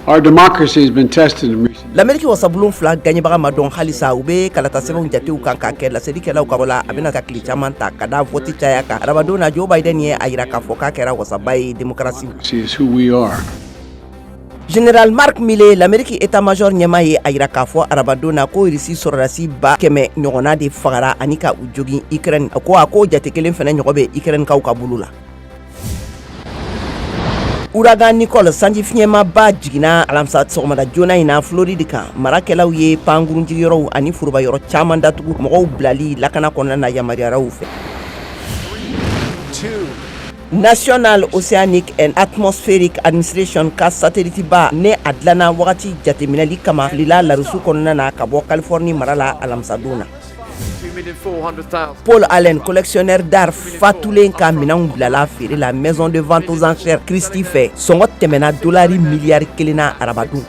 Our democracy has been tested in recent Lameriki wasabulon fila gaɲɛbaga ma dɔn halisa. U bɛ kalata sɛbɛnw jatew kan ka kɛ. Laselikɛlaw ka la, a bɛna ka tile caman ta ka da voti caya kan. Arabadon na, Joe Biden ye a jira k'a fɔ k'a kɛra wasaba ye démocratie is who we are. Général Mark Milley, l'Amérique état-major ɲɛmaa, ye a jira k'a fɔ arabadon na ko Irisi sɔrɔdasi 100 000 ɲɔgɔnna de fagara ani ka u jogin Ukraine. A ko a ko jate kelen fana ɲɔgɔn bɛ Ukraine kaw ka bolo la. Ouragan Nicole, sanji fiɲɛmaba jiginna alamisa sɔgɔmada joona in na Floride kan. Marakɛlaw ye pankurunjigiyɔrɔw ani foroba yɔrɔ caman datugu. Mɔgɔw bilali lakana kɔnɔna na yamaruyaraw fɛ. National Oceanic and Atmospheric Administration ka satellite ba ne a dilanna wagati jateminɛli kama, filila larisu kɔnɔna na ka bɔ Californie mara la alamisadon na. Paul Allen, collectionneur d'art fatulen ka minɛnw bilala feere la maison de vente aux enchères Christie fɛ. Sɔngɔ tɛmɛna dolari miliyari 1 na arabadon.